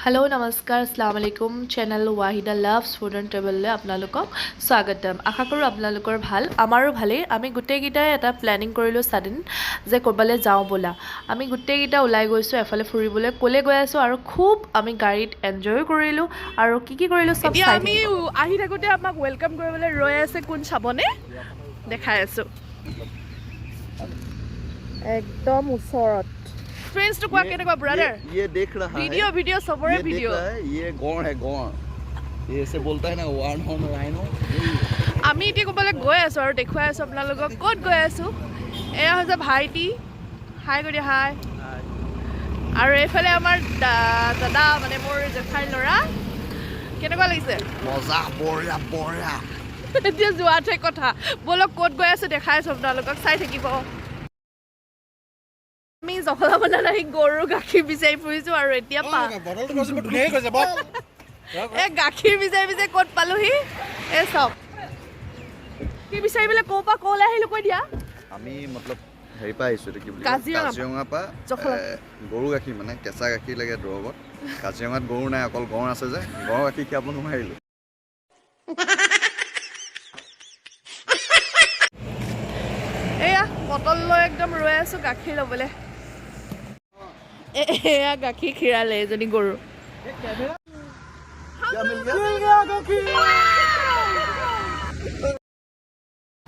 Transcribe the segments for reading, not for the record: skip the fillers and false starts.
Hello', নমস্কাৰ, আসসালামু আলাইকুম। Channel Wahida loves food and ট্ৰেভেললৈ আপোনালোকক স্বাগতম। আশা কৰোঁ আপোনালোকৰ ভাল, আমাৰো ভালেই। আমি গোটেইকেইটাই এটা প্লেনিং কৰিলোঁ ছাডেন যে ক'ৰবালৈ যাওঁ ব'লা। আমি গোটেইকেইটা ওলাই গৈছোঁ এফালে ফুৰিবলৈ। ক'লৈ গৈ আছোঁ আৰু খুব আমি গাড়ীত এনজয়ো কৰিলোঁ আৰু কি কি কৰিলোঁ চব এতিয়া চাই আমি থাকিব। আহি থাকোঁতে আমাক welcome কৰিবলৈ ৰৈ আছে কোন চাবনে? দেখাই আছো। একদম ওচৰত। এক্সপিৰিয়েঞ্চটো কোৱা, কেনেকুৱা ব্ৰাদাৰ? ये देख रहा है। ভিডিঅ' ভিডিঅ' চবৰে ये देख ভিডিঅ'। रहा है, ये गौड़ है, गौड़। ये ऐसे बोलता है ना, वन हॉर्न राइनो। আমি এতিয়া ক'ৰবালৈ গৈ আছোঁ আৰু দেখুৱাই আছোঁ আপোনালোকক ক'ত গৈ আছোঁ। এয়া হৈছে ভাইটি, হাই কৰি দিয়া, হাই। আৰু এইফালে আমাৰ দাদা, মানে মোৰ জেঠাইৰ ল'ৰা। কেনেকুৱা লাগিছে? মজা, বঢ়িয়া বঢ়িয়া। এতিয়া যোৱাতহে কথা। ব'লক, ক'ত গৈ আছোঁ দেখাই আছোঁ আপোনালোকক, চাই থাকিব। আমি জখলাবন্ধাত আহি গৰু গাখীৰ বিচাৰি ফুৰিছোঁ আৰু এতিয়া এই গাখীৰ বিচাৰি বিচাৰি ক'ত পালোহি এই চাওক। গাখীৰ বিচাৰি পেলাই ক'ৰ পৰা ক'লৈ আহিলোঁ কৈ দিয়া। আমি মতলব হেৰি পৰা আহিছোঁ, এইটো কি বুলি কয়? কাজিৰঙা। কাজিৰঙাৰ পৰা। জখলা। গৰু গাখীৰ, মানে কেঁচা গাখীৰ লাগে দৰৱত। কাজিৰঙাত গৰু নাই, অকল গঁড় আছে যে গঁড় গাখীৰ খীৰাব নোৱাৰিলোঁ। এয়া বটল লৈ একদম ৰৈ আছোঁ গাখীৰ ল'বলৈ। এয়া গাখীৰ খীৰালে এজনী গৰু। क्या मिल गया?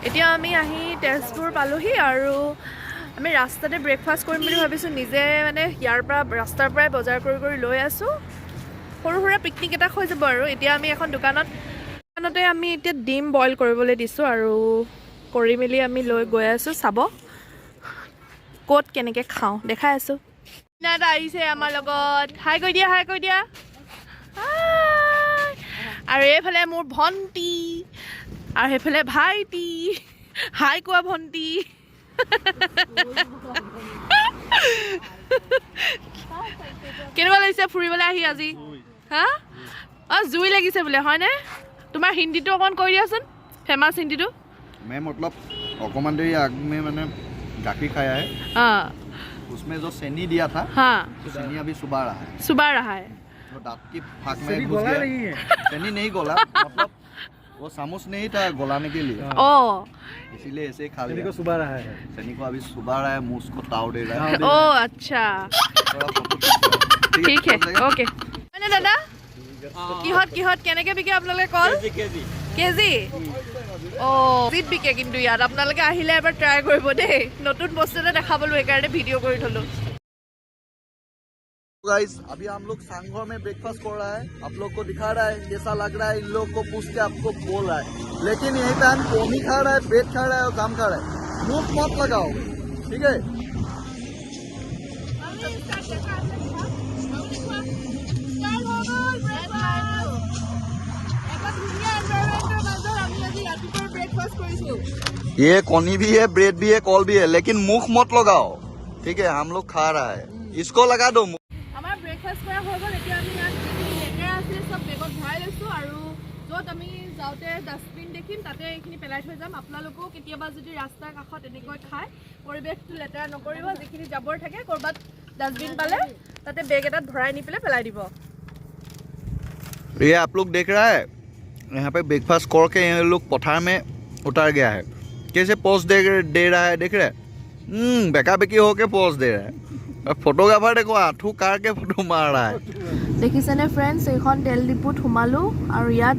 এতিয়া আমি আহি তেজপুৰ পালোহি আৰু আমি ৰাস্তাতে ব্ৰেকফাষ্ট কৰিম বুলি ভাবিছোঁ। নিজে মানে ইয়াৰ পৰা ৰাস্তাৰ পৰাই বজাৰ কৰি কৰি লৈ আছোঁ। সৰু সুৰা পিকনিক এটা হৈ যাব। আৰু এতিয়া আমি এখন দোকানতে আমি এতিয়া ডিম বইল কৰিবলৈ দিছোঁ আৰু কৰি মেলি আমি লৈ গৈ আছোঁ। চাব ক'ত কেনেকৈ খাওঁ, দেখাই আছোঁ। এটা আহিছে আমাৰ লগত, হাই কৈ দিয়া, হাই কৈ দিয়া, হাই। আৰু এইফালে মোৰ ভণ্টি আৰু সেইফালে ভাইটি। হাই কোৱা ভণ্টি। কেনেকুৱা লাগিছে ফুৰিবলৈ আহি আজি? হা, অঁ, জুই লাগিছে বোলে, হয়নে? তোমাৰ হিন্দীটো অকণমান কৈ দিয়াচোন, ফেমাছ হিন্দীটো। मैं मतलब অকণমান देरी आग में मैंने गाखीर खाया है। उसमें जो चीनी दिया था, चीनी अभी चुबा रहा है। चुबा रहा है। वो दांत की फाक में घुस गया। चीनी नहीं गला, मतलब वो चामच नहीं था गलाने के लिए। इसीलिए ऐसे ही खा लिया। को चुबा रहा है। चीनी को अभी चुबा रहा है, मुंह उसको ताव दे रहा है। অঁ, আচ্ছা। थोड़ा फोटो खींच रहा है। ঠিক हो जाएगा? অ'কে। হয়নে দাদা, কিহত কিহত কেনেকে বিকে আপোনালোকে কল? কেজি? অঁ, কেজিত বিকে। কিন্তু ইয়াত আপোনালোকে আহিলে এবাৰ ট্ৰাই কৰিব দেই। নতুন বস্তু এটা দেখা পালোঁ, সেইকাৰণে ভিডিঅ' কৰি থ'লোঁ। गाइस, अभी हम लोग सांघर में ब्रेकफास्ट कर रहा है। आप लोग को दिखा रहा है कैसा लग रहा है, इन लोग को पूछ के आपको बोल रहा है। लेकिन यहीं पे हम कोनी खा रहा है, ब्रेड खा रहा है और जाम खा रहा है। मुख मत लगाओ, ठीक है? ये कोनी भी है, ब्रेड भी है, कॉल भी है, लेकिन मुख मत लगाओ, ठीक है? हम लोग खा रहा है, इसको लगा दो। আমাৰ ব্ৰেকফাষ্ট কৰা হৈ গ'ল। এতিয়া আমি ইয়াত যিখিনি লেতেৰা আছিলে চব বেগত ভৰাই লৈছোঁ আৰু য'ত আমি যাওঁতে ডাষ্টবিন দেখিম তাতে এইখিনি পেলাই থৈ যাম। আপোনালোকেও কেতিয়াবা যদি ৰাস্তাৰ কাষত এনেকৈ খায়, পৰিৱেশটো লেতেৰা নকৰিব। যিখিনি জাবৰ থাকে, ক'ৰবাত ডাষ্টবিন পালে তাতে বেগ এটাত ভৰাই নি পেলাই পেলাই দিব। ये आप लोग देख रहा है, यहाँ पे ब्रेकफास्ट करके ये लोग पठार में उतर गया है। कैसे पोज दे दे रहा है, देख रहे हैं? बेका बेकी होके पोज दे रहा है और फोटोग्राफर देखो, आंठू काट के फोटो मार रहा है। দেখিছেনে ফ্ৰেণ্ডছ, এইখন তেল ডিপুত সোমালোঁ আৰু ইয়াত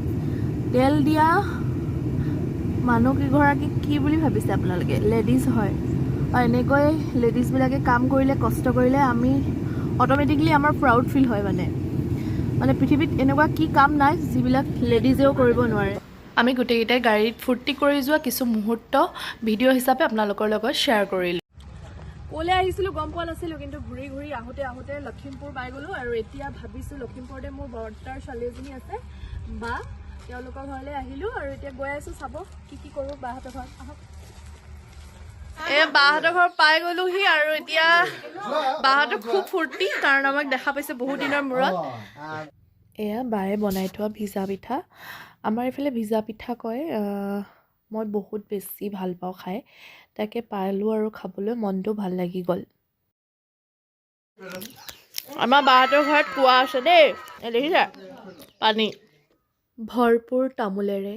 তেল দিয়া মানুহকেইগৰাকীক কি বুলি ভাবিছে আপোনালোকে? লেডিজ হয়। আৰু এনেকৈ লেডিজবিলাকে কাম কৰিলে, কষ্ট কৰিলে আমি অট'মেটিকলি আমাৰ প্ৰাউড ফিল হয়। মানে পৃথিৱীত এনেকুৱা কি কাম নাই যিবিলাক লেডিজেও কৰিব নোৱাৰে। আমি গোটেইকেইটাই গাড়ীত ফূৰ্তি কৰি যোৱা কিছু মুহূৰ্ত ভিডিঅ' হিচাপে আপোনালোকৰ লগত শ্বেয়াৰ কৰিলোঁ। ক'লৈ আহিছিলোঁ গম পোৱা নাছিলোঁ, কিন্তু ঘূৰি ঘূৰি আহোঁতে আহোঁতে লখিমপুৰ পাই গ'লোঁ। আৰু এতিয়া ভাবিছোঁ লখিমপুৰতে মোৰ বৰ্তাৰ ছোৱালী এজনী আছে বা, তেওঁলোকৰ ঘৰলৈ আহিলোঁ আৰু এতিয়া গৈ আছোঁ। চাব কি কি কৰোঁ বাহঁতৰ ঘৰত, আহক। এই বাহঁতৰ ঘৰ পাই গ'লোহি আৰু এতিয়া বাহঁতৰ খুব ফূৰ্তি, কাৰণ আমাক দেখা পাইছে বহুত দিনৰ মূৰত। এয়া বায়ে বনাই থোৱা ভিজা পিঠা। আমাৰ এইফালে ভিজা পিঠা কয়। মই বহুত বেছি ভাল পাওঁ খাই, তাকে পালোঁ আৰু খাবলৈ মনটো ভাল লাগি গ'ল। আমাৰ বাহঁতৰ ঘৰত কুঁৱা আছে দেই, এই দেখিছা পানী। ভৰপূৰ তামোলেৰে,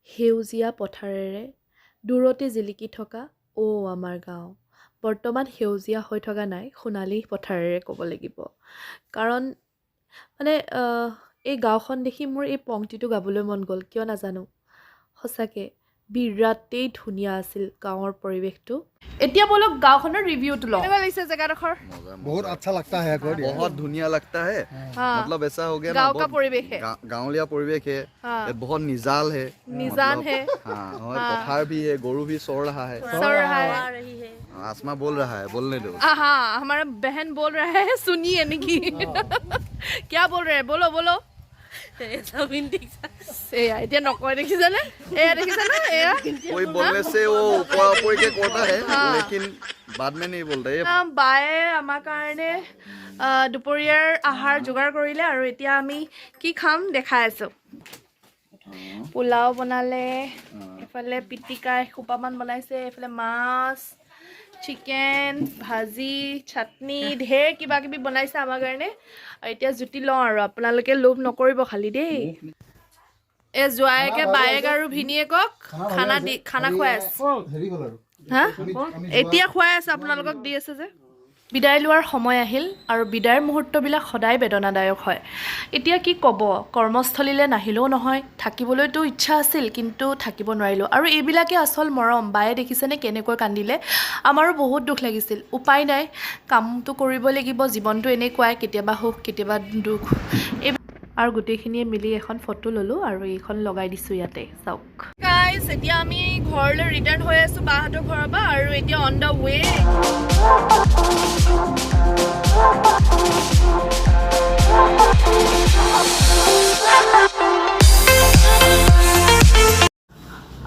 সেউজীয়া পথাৰেৰে দূৰতে জিলিকি থকা অ' আমাৰ গাঁও বৰ্তমান সেউজীয়া হৈ থকা নাই, সোণালী পথাৰেৰে ক'ব লাগিব। কাৰণ মানে এই গাঁওখন দেখি মোৰ এই পংক্তিটো গাবলৈ মন গ'ল, কিয় নাজানো। সঁচাকৈ বিৰাটেই ধুনীয়া আছিল গাঁৱৰ পৰিৱেশটো। এতিয়া ব'লক গাঁওখনৰ ৰিভিউটো লওঁ। কেনেকুৱা লাগিছে জেগাডোখৰ? बहुत अच्छा लगता है को। बहुत धुनिया लगता है। हाँ। मतलब ऐसा हो गया ना, गाँव का बहुत परिवेश है। गाँवलिया परिवेश है। हाँ। ये बहुत निजाल है। निजान मतलब, है। हाँ, और हाँ। पठार भी है, गोरू भी सो रहा है। सो रहा है। आसमा बोल रहा है, बोलने दो। हाँ, हमारा बहन बोल रहा है, सुनिए निकी क्या बोल रहे हैं, बोलो बोलो। এয়া এতিয়া নকয়, দেখিছেনে? এয়া দেখিছেনে এয়া? कोई बोलने से वो ऊपर ऊपर के कोटा है, लेकिन बाद में नहीं बोलता ये। বায়ে আমাৰ কাৰণে দুপৰীয়াৰ আহাৰ যোগাৰ কৰিলে আৰু এতিয়া আমি কি খাম দেখাই আছোঁ। পোলাও বনালে, এইফালে পিটিকা এসোপামান বনাইছে, এইফালে মাছ, চিকেন, ভাজি, চাটনি, ঢেৰ কিবা কিবি বনাইছে আমাৰ কাৰণে। আৰু এতিয়া জুতি লওঁ আৰু আপোনালোকে লোভ নকৰিব খালি দেই। এই জোৱায়েকে বায়েক আৰু ভিনীয়েকক খানা দি খানা খুৱাই আছে। হেৰি হ'ল আৰু হা, আমি এতিয়া খুৱাই আছে, আপোনালোকক দি আছে যে। বিদায় লোৱাৰ সময় আহিল আৰু বিদায়ৰ মুহূৰ্তবিলাক সদায় বেদনাদায়ক হয়। এতিয়া কি ক'ব, কৰ্মস্থলীলৈ নাহিলেও নহয়, থাকিবলৈতো ইচ্ছা আছিল কিন্তু থাকিব নোৱাৰিলোঁ। আৰু এইবিলাকে আচল মৰম। বায়ে দেখিছেনে কেনেকৈ কান্দিলে? আমাৰো বহুত দুখ লাগিছিল। উপায় নাই, কামটো কৰিব লাগিব। জীৱনটো এনেকুৱাই, কেতিয়াবা সুখ, কেতিয়াবা দুখ। এই আৰু গোটেইখিনিয়ে মিলি এখন ফটো ল'লোঁ আৰু এইখন লগাই দিছোঁ ইয়াতে, চাওক। গাইজ, এতিয়া আমি ঘৰলৈ ৰিটাৰ্ণ হৈ আছোঁ বাহঁতৰ ঘৰৰ পৰা আৰু এতিয়া অন the ৱে।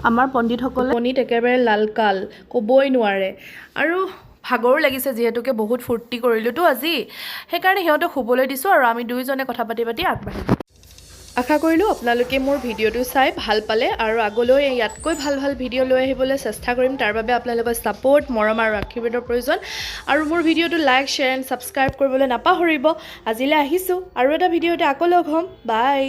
আমাৰ পণ্ডিতসকলে টোপনিত একেবাৰে লালকাল, ক'বই নোৱাৰে। আৰু ভাগৰো লাগিছে, যিহেতুকে বহুত ফূৰ্তি কৰিলোঁতো আজি। সেইকাৰণে সিহঁতক শুবলৈ দিছোঁ আৰু আমি দুয়োজনে কথা পাতি পাতি আগবাঢ়িলোঁ। আশা কৰিলোঁ আপোনালোকে মোৰ ভিডিঅ'টো চাই ভাল পালে আৰু আগলৈ ইয়াতকৈ ভাল ভাল ভিডিঅ' লৈ আহিবলৈ চেষ্টা কৰিম। তাৰ বাবে আপোনালোকৰ ছাপৰ্ট, মৰম আৰু আশীৰ্বাদৰ প্ৰয়োজন। আৰু মোৰ ভিডিঅ'টো লাইক, শ্বেয়াৰ এণ্ড ছাবস্ক্ৰাইব কৰিবলৈ নাপাহৰিব। আজিলৈ আহিছোঁ, আৰু এটা ভিডিঅ'তে আকৌ লগ হ'ম। বাই।